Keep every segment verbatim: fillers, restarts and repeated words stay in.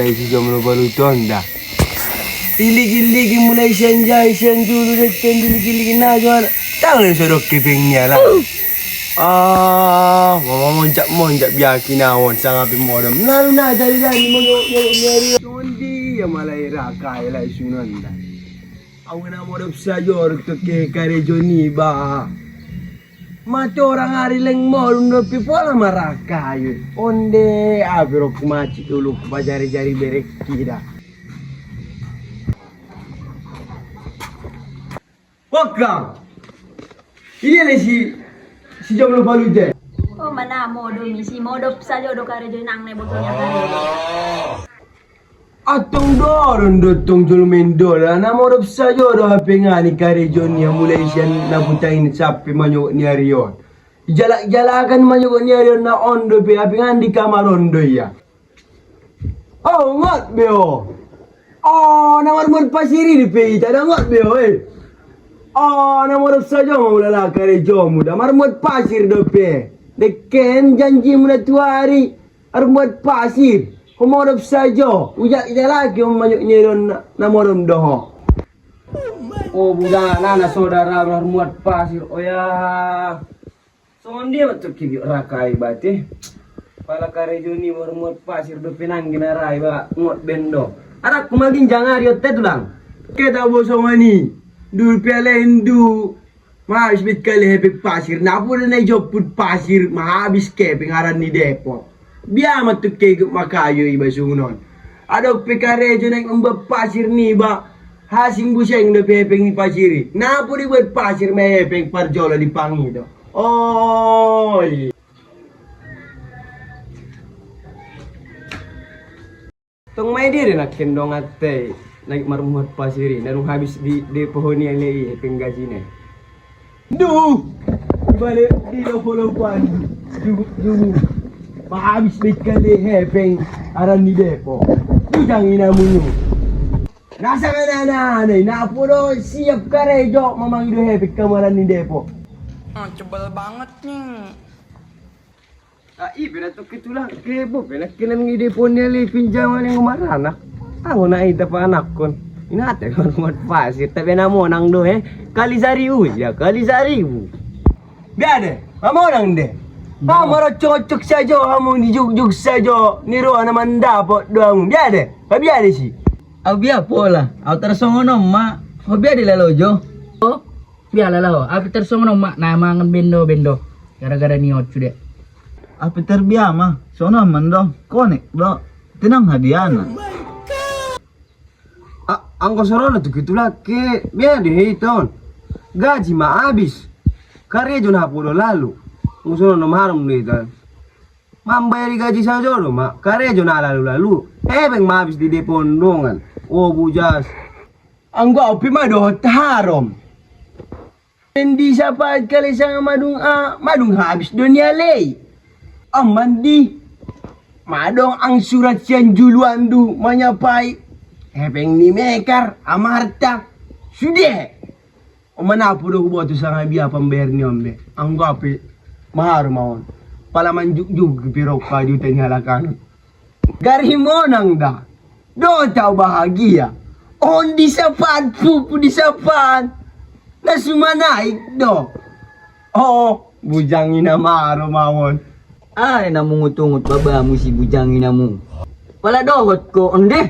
Si jomblo balu tonda. Iligi-ligi mulai sian jai, sian julu, deten, iligi-ligi na juana. Tangan sodok kepengnya la. Ah, mama monjak-monjak biaki na won sanga pe modom. Lalu na jari-jari monyo-, monyo-, nyari. Tondi ya malai raka ya lai sunanda. Awe na modom sajor toke karejo ni ba. Mati orang ari leng molum do pi pola maraka yo. Onde, abiro ku maci dulu ku bajari-jari berek kida. Waka. Ini le si, si jomblo balu de. Oh, mana modom, si modom sajo do karejo nang ne botonya karejo. Atong doron do tong jolo mendola, na modom sajo do hapengani karejo ni ya mulai sian na butain sape manyo ni arion. Ijala-ijalakan manyo ni arion na ondo pe hapengani di kamar ondo ya. Oh, ngot be o. Oh, na marmuat pasir ini pe ita, na ngot be o, eh. Oh, na modom sajo ma ulala karejo muda, marmuat pasir do pe. Deken janji muda tuari. Armuat pasir, ho modom sajo, ujak jalaki ho manyo nyedon na, na modom doho. Oh, bujang nana sodara armuat pasir, oh ya. Songon dia betul kibi rakai bate. Pala karejo ni armuat pasir do penang gina rai ba ngot bendo. Arak ku magin jang ari ote tulang. Keta bosongani. Dul piala indu. Mahabis bet kali hepeng pasir, na poda na ijoput pasir, mahabis kepeng aran ni depo. Bia ma tu kegep makayo iba sungon on. Adok pe karejo naik membuat pasir ni ba, hasing buseng do pe hepeng ni pasir i. Na poda ibuat pasir ma hepeng parjolo di pangido. Oi. Tong mai diri na kendong ate, na marmuat pasir i, na dung habis di, di pohon i ale i, hepeng gajine. Ndu, ibale di lo pohon pan, du, du, mahabis be kali hepeng aran ni depo. Bujang ina munu. Na sanga na, na, na, na podo siap karejo, mamang ido hepeng kamaran ni depo. Oh, cebel banget nih. Ah, i pena tu kitulah, kebo pena kena ngide ponele pinjaman yang maranak. Tango na ita pa anakkon. Ina ate marmuat pasir, tapi na monang do, eh. Kali saribu, ya, kali saribu. Biade, ma monang de. Ba moro cocok sajo, hamu ni jug-jug sajo. Ni roa na mandapot do hamu. Biade, ba biade si. Au bia pola, au tarsongon on ma. Ho biade lalojo. Oh. Bia lalo, api tarsongon on ma, na mangan bendo, bendo. Gara-gara ni ot sude. Api tar bia ma, songon on mando, konek do, tenang hadiana. A, anggo songon on tu kitulah ke, biade hei ton. Gaji ma habis. Karejo na podo lalu. Anggo songon on maharom do iton. Mambayari gaji sajo do ma, karejo na lalu-lalu. Hepeng ma habis di depo on dongan. O bujas. Anggo au pe ma dohot harom. Pendi sapaat kali sanga madung a, madung habis do ni ale i. Aman di. Madong angsuran sian juluan du manyapai. Hepeng ni mekar, amarta. Sude. Oman apu do huboto sanga bia pambayar ni on be. Anggo au pe maharom ma on. Pala manjug-jug piro ka juta ni halak an. Gari monang da. Do tau bahagia. On di sapaat, pupu di sapaat. Na sumanaik do. Oh, bujang ina maharom ma on. Ai na mungut-ungut babamu si bujang inamu. Pala dohot ko on de.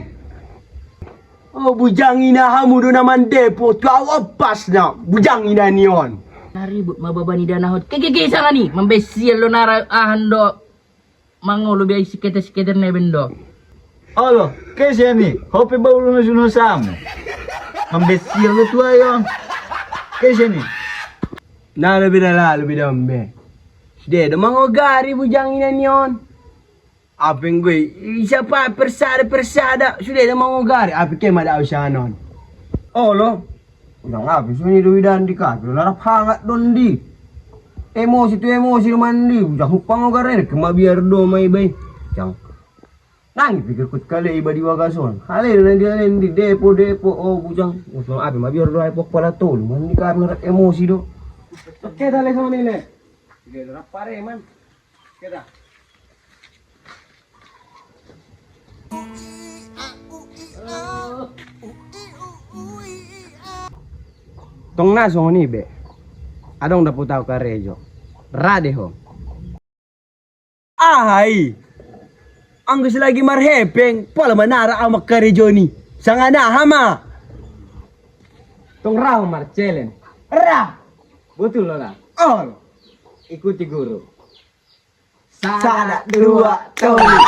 Oh, bujang ina hamu do na mandepo tu au opas na bujang ina ni on. Na ribut ma baba ni da na hot. Ke, ke, ke, sanga ni. Mambesial lo nara ahan do. Mangolu bia i siketer-siketer ne bendo. Olo, ke seni. Ho pe ba ulu na suno samu. Mambesial lo tu ai on. Ke seni. Na lo bida lalu bida ombe. Sude do mangogari bujang ina ni on. Ape nggo i, i sapa persada, persada, sude do mangogari, ape ke ma da usaha on. Olo. Ujang ape suni do widandi ka, do narap hangat dondi. Emosi tu emosi do mandi, ujang hupangogari, ke ma biar do mai bai. Jang. Nang pikir kut kale iba di wagason. Hale lendi, lendi, depo, depo, o bujang. Uso ape ma biar do ai pok pala tolu, mandi ka narap emosi do. Oke, dale sama ni le. Oke, narap pare, man. Keda. Tong naso ni be. Adong dapot au karejo. Rade ho. Ahai. Anggus lagi marhepeng, pola manara au makarejo ni. Sanga na hama. Tong raho marcelen. Ra. Betul lo na. Oh. Ikuti guru. Sada, dua, tolu.